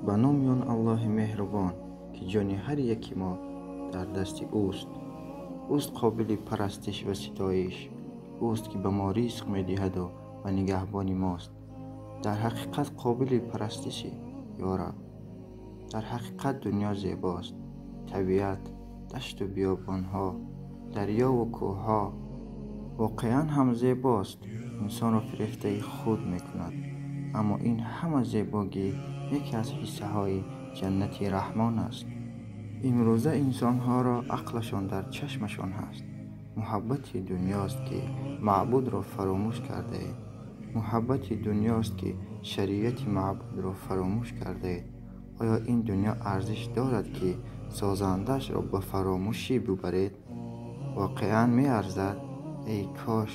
Ба номи он Аллоҳи меҳрубон, ки ҷони ҳар яки мо дар дасти ӯст. Ӯст қобили парастиш ва ситоиш. Ӯст, ки ба мо ризқ медиҳаду ва нигаҳбони мост. Дар ҳақиқат қобили парастишӣ, ё Раб. Дар ҳақиқат дунё зебост. Табиат, дашту биёбонҳо, дарёву кӯҳҳо воқеан ҳам зебост. Инсонро фирефтаи худ мекунад. Аммо ин ҳама зебогӣ яке аз ҳиссаҳои ҷаннати Раҳмон аст. Имрӯза инсонҳоро ақлашон дар чашмашон ҳаст. Муҳаббати дунёст, ки маъбудро фаромӯш кардаед. Муҳаббати дунёст, ки шариати маъбудро фаромӯш кардаед. Оё ин дунё арзиш дорад, ки созандаашро ба фаромӯшӣ бибаред? Воқеан меарзад? Эй кош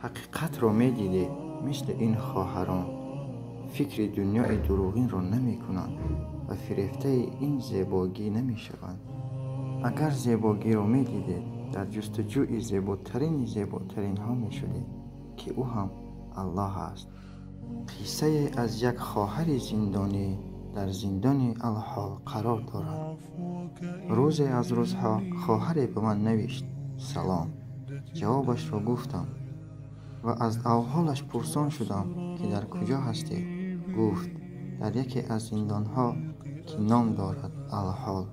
ҳақиқатро медидед, мисли ин хоҳарон. Фикри дунёи дурӯғинро намекунанд ва фирефтаи ин зебогӣ намешаванд. Агар зебогиро медидед, дар ҷустуҷӯи зеботарини зеботаринҳо мешудед, ки ӯ ҳам Аллоҳ аст. Қиссае аз як хоҳари зиндонӣ дар зиндони Алҳол қарор дорад. Рӯзе аз рӯзҳо хоҳаре ба ман навишт: салом. Ҷавобашро гуфтам ва аз аҳволаш пурсон шудам, ки дар куҷо ҳастед? Гуфт: дар яке аз зиндонҳо, ки ном дорад Алҳол.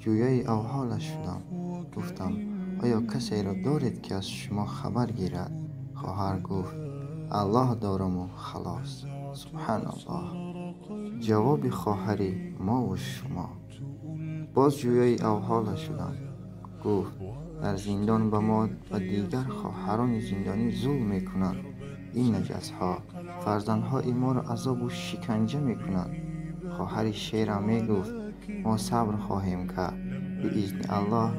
Ҷӯяи аҳволаш шудам. Гуфтам: оё касеро доред, ки аз шумо хабар гирад? Хоҳар гуфт: Аллоҳ дораму халос. Субҳаналлоҳ. Ҷавоби хоҳари мову шумо. Боз ҷӯяи аҳволаш шудам. Гуфт: дар зиндон ба мо ва дигар хоҳарони зиндонӣ зулм мекунанд. Ин наҷасҳо фарзандҳои моро азобу шиканҷа мекунанд. Хоҳари шерам мегуфт: мо сабр хоҳем кард. Биизни Аллоҳ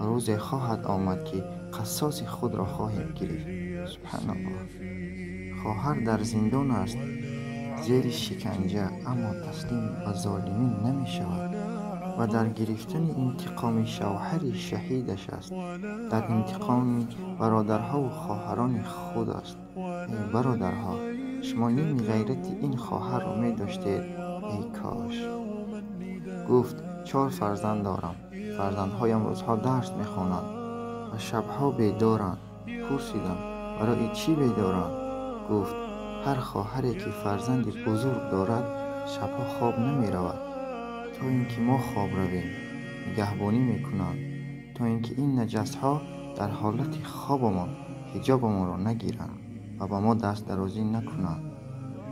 рӯзе хоҳад омад, ки қассоси худро хоҳем гирифт. Субҳаналлоҳ. Хоҳар дар зиндон аст, зери шиканҷа, аммо таслим ба золимин намешавад ва дар гирифтани интиқоми шавҳари шаҳидаш аст, дар интиқоми бародарҳову хоҳарони худ аст. Эй бародарҳо, шумо ними ғайрати ин хоҳарро медоштед, эй кош. Гуфт: 4 фарзанд дорам. Фарзандҳоям рӯзҳо дарс мехонанд ва шабҳо бедоранд. Пурсидам: барои чӣ бедоранд? Гуфт: ҳар хоҳаре, ки фарзанди бузург дорад, шабҳо хоб намеравад, то ин ки мо хоб равем. Нигаҳбонӣ мекунанд, то ин ки ин наҷасҳо дар ҳолати хобамон ҳиҷобамонро нагиранд ва ба мо дастдарозӣ накунанд.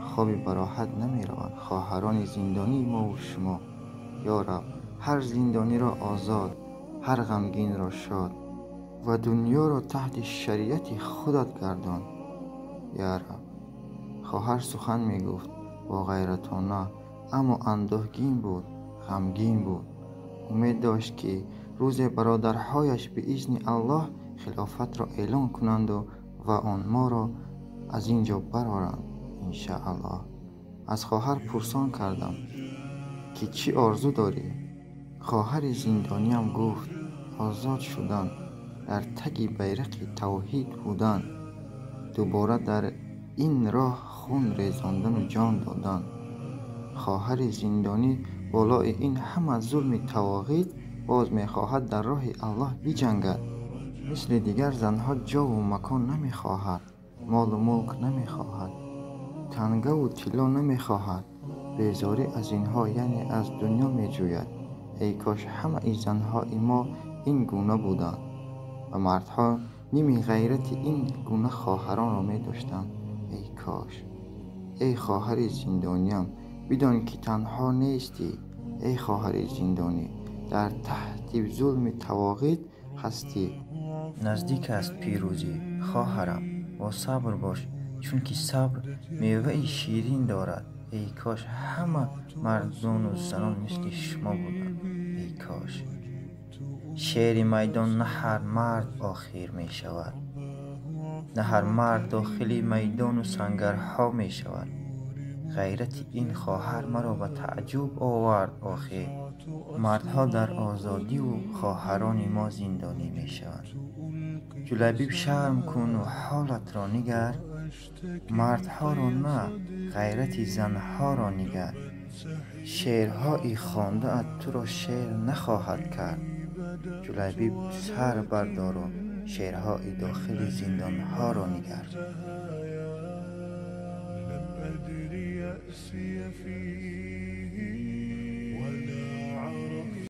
Хоби бароҳат намераванд хоҳарони зиндонии мову шумо. Ё Раб, ҳар зиндониро озод, ҳар ғамгинро шод ва дунёро таҳти шариати худат гардон. Ё Раб. Хоҳар сухан мегуфт бо ғайратона, аммо андӯҳгин буд, ғамгин буд. Умед дошт, ки рӯзе бародарҳояш биизни Аллоҳ хилофатро эълон кунанду ва он моро аз ин ҷо бароранд, иншааллоҳ. Аз хоҳар пурсон кардам, ки чӣ орзу дорӣ? Хоҳари зиндониям гуфт: озод шудан, дар таги байрақи тавҳид будан, дубора дар ин роҳ хун резондану ҷон додан. Хоҳари зиндонӣ болои ин ҳама зулми тавоғид боз мехоҳад дар роҳи Аллоҳ биҷангад. Мисли дигар занҳо ҷову макон намехоҳад, молу мулк намехоҳад, тангаву тилло намехоҳад. Безорӣ аз инҳо, яъне аз дунё меҷӯяд. Эй кош ҳамаи занҳои мо ин гуна буданд ва мардҳо ними ғайрати ин гуна хоҳаронро медоштанд. Эй кош. Эй хоҳари зиндониям, бидон, ки танҳо нестӣ. Эй хоҳари зиндонӣ, дар таҳти зулми тавоғид ҳастӣ. Наздик аст пирӯзӣ, хоҳарам, бо сабр бош, чунки сабр меваи ширин дорад. Эй кош ҳама мардону занон мисли шумо буданд. Эй кош. Шери майдон на ҳар мард охир мешавад, на ҳар мард дохили майдону сангарҳо мешавад. Ғайрати ин хоҳар маро ба таъҷуб овард. Охир мардҳо дар озодиву хоҳарони мо зиндонӣ мешаванд. Ҷулайбиб, шарм куну ҳолатро нигар. Мардҳоро на, ғайрати занҳоро нигар. Шеърҳои хондаат туро шер нахоҳад кард. Ҷулайбиб, сар бардору шерҳои дохили зиндонҳоро нигар. لم أدر يأسي في